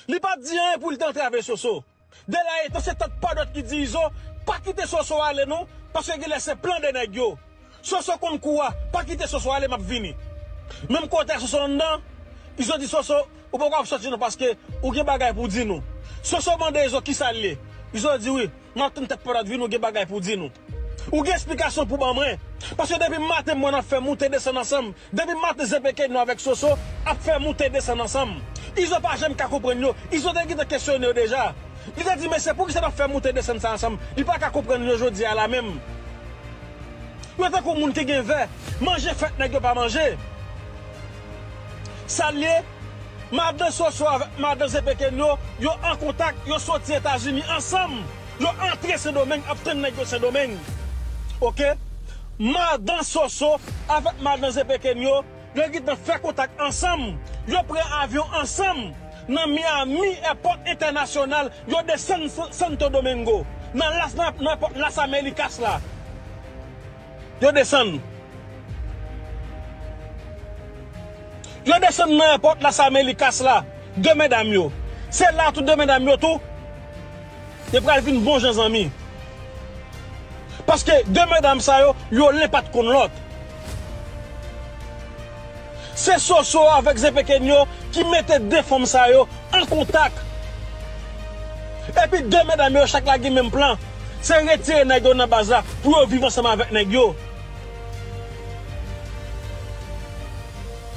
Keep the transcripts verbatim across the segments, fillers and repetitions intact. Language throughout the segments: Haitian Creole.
Li pa t di anyen pou l te antrave Soso. Delayetan, se tant pa dòt ki di Izo, pa kite Soso ale non, paske genlè se plan de nèg yo. Soso konn kou a, pa kite Soso ale, m ap vini. Menm kote a Soso anndan, Izo di Soso, ou poko ap sòti non paske ou gen bagay pou di nou. Soso mande Izo kisa l ye. Izo di wi, m ap tann tant pa dòt vini, ou gen bagay pou di nou. Ou gen esplikasyon pou ban mwen. Paske depi maten m wè n ap fè moute desann ansanm. Depi maten Z P K nou avèk Soso ap fè moute desann ansanm. Izo pa janm ka konprann yo. Izo te gentan kesyone yo deja. Li te di, "Mesye, poukisa n ap fè moute desann sa ansanm?" Li pa ka konprann yo jodi a la menm. Yo tankou moun ki gen vè. Manje fèt nèg yo pa manje. Sa l ye, madan Soso avèk madan Z P K yo, yo an kontak, yo soti Etazini ansanm. Yo antre Sendomeng, ap tann nèg yo Sendomeng. Oke? Madan Soso avèk madan Z P K yo, yo gentan fè kontak ansanm. Yo pran avyon ansanm. Nan Miami Airport International, yo desann Sa-, Santo Domingo. Nan Las, nan, nan Las Américas la. Yo desann. Yo desann nan airport Las Américas la. De medam yo. Se la tou de medam yo tou. Yo pral vin bon jan zanmi. Paske de medam sa yo, yo len pa t konn lòt. Se Soso avèk Z P K yo ki mete de fanm sa yo an kontak. Epi de medam yo chak la gen menm plan. Se retire nèg yo nan baz la pou yo viv ansanm avèk nèg yo.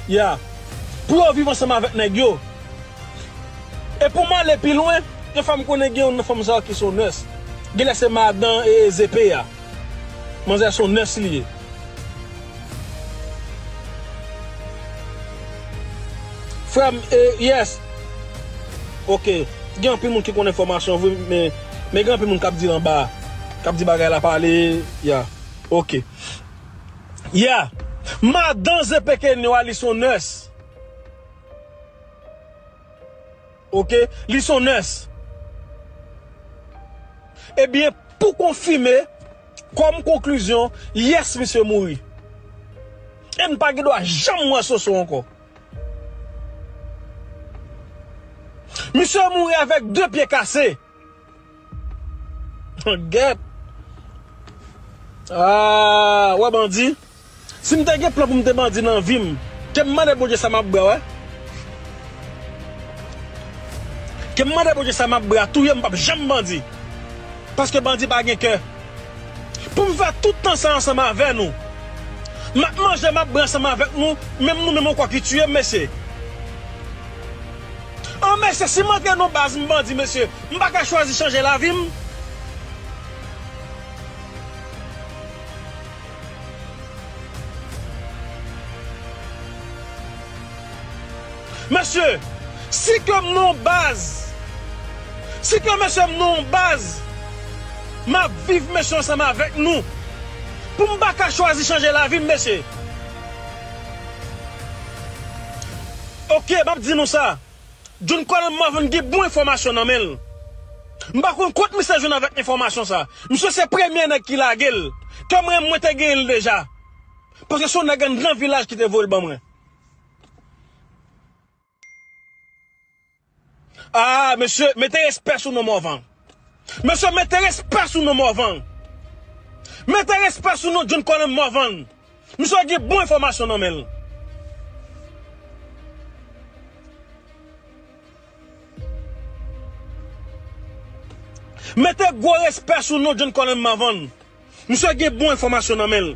Ya. Pou yo viv ansanm avèk nèg yo. E pou m ale pi lwen, yon fanm konnen gen yon nan fanm sa yo ki se yon nurse. Genlè se madan e Z P a. Manzè se yon nurse li ye. Frè m, e, yes. Oke. Gen anpil moun ki konn enfòmasyon vre, men, men gen anpil moun k ap di l anba, k ap di bagay la pale, ya. Oke. Ya. Madan Z P K yo a, li se yon nurse. Oke? Li se yon nurse. Ebyen, pou konfime, kòm konklizyon, yes, misye mouri. E n pa gen dwa janm wè Soso ankò. Misye mouri avèk de pye kase. Gèt. Ah, wè bandi. Si m te gen plan pou m te bandi nan vi m, ke m mande Bondye sa m ap bwè, wè. Ke m mande Bondye sa m ap bwè a, touye m, m p ap janm bandi. Paske bandi pa gen kè. Pou m fè tout tan sa ansanm avè nou. M ap manje, m ap bwè ansanm avèk nou, menm nou menm ankò ki tiye m, mesye. An, mesye, si m antre nan baz m bandi, mesye, m pa ka chwazi chanje lavi m. Mesye, si ke m nan yon baz, si ke mesye m nan yon baz, m ap viv mesye ansanm avèk nou. Pou m pa ka chwazi chanje lavi m, mesye. Oke, m ap di nou sa. John Colem Morvan gen bon enfòmasyon nan men l. M pa konn kot misye jwenn avèk enfòmasyon sa. Misye se premye nèg ki lage l. Ke mwen, mwen te genyen l deja. Paske se yon nèg anndan vilaj ki te voye l ban mwen. Ah, mesye, mete respè sou non Morvan. Mesye, mete respè sou non Morvan. Mete respè sou non John Colem Morvan. Misye gen bon enfòmasyon nan men l. Mete gwo respè sou non John Colem Morvan. Misye gen bon enfòmasyon nan men l.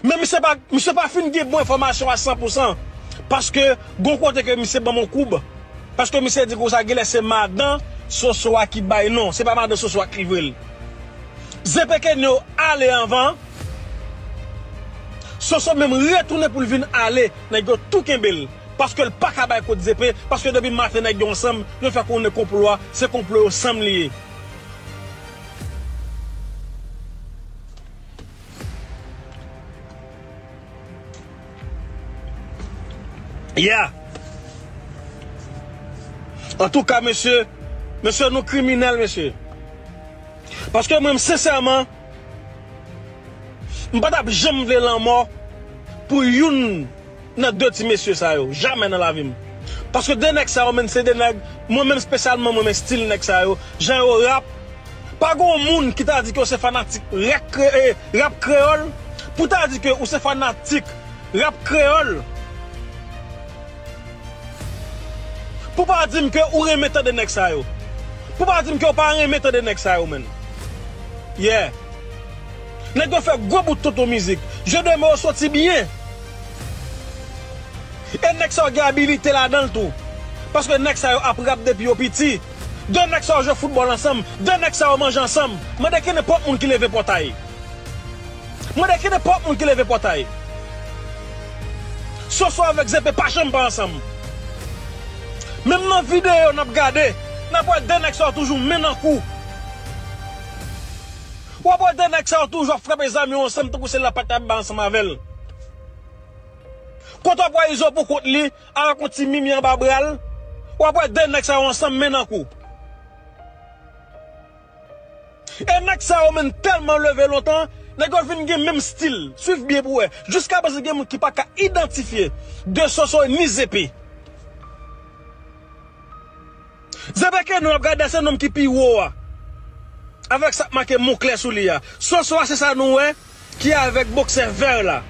Men misye pa, misye pa fin gen bon enfòmasyon a san pou san. Paske gon kote ke misye ban m yon koub. Paske misye di konsa genlè se madan Soso a ki bay non. Se pa madan Soso a ki livre l. Z P K yo ale anvan. Soso menm retounen pou l vin ale. Nèg yo tou kenbe l. Paske l pa ka bay kot Z P. Paske depi maten nèg yo ansanm. Yo fè konnen konplo a, se konplo yo ansanm li ye. Yeah. Antouka, mesye, mesye, nou kriminèl, mesye. Paske mwen, sensèman, m pa t ap janm vle lanmò pou youn nan de ti mesye sa yo. Jamè nan lavi m. Paske de nèg sa yo menm se de nèg, mwen menm espesyalman mwen men stil nèg sa yo, jan yo rap. Pa gen yon moun ki ta di ke w se fanatik rap kre, eh, rap kreyòl, pou ta di ke ou se fanatik rap kreyòl, pou pa di m ke ou renmen tande nèg sa yo. Pou pa di m ke w pa renmen tande nèg sa yo, menn. Yeah. Nèg yo fè gwo bout tonton mizik. Je demeure soti byen. E nèg sa yo gen abilite ladan l tou. Paske nèg sa yo ap rap depi yo piti. De nèg sa yo jwe foutbòl ansanm. De nèg sa yo manje ansanm. Mande kenenpòt moun ki leve pòtay. Mande kenenpòt moun ki leve pòtay. Soso avèk Zepe pa janm pa ansanm. Menm nan videyo n ap gade, n ap wè de nèg sa yo toujou men nan kou. W ap wè de nèg sa yo toujou ap frape zam yo ansanm tankou se lapat y ap bay ansanm avè l. Kote w ap wè Izo pou kont li, avèk yon ti mimi anba bra l, w ap wè de nèg sa yo ansanm men nan kou. E nèg sa yo menm tèlman leve lontan, nèg yo vin gen menm stil. Swiv byen pou wè. Jiska prezan gen moun ki pa ka idantifye de Soso ni Zepe. Zepe ke nou ap gade se nonm ki pi wo a. Avèk sa k make Moncler sou li a. Soso a se sa nou wè ki avèk boksè vè la.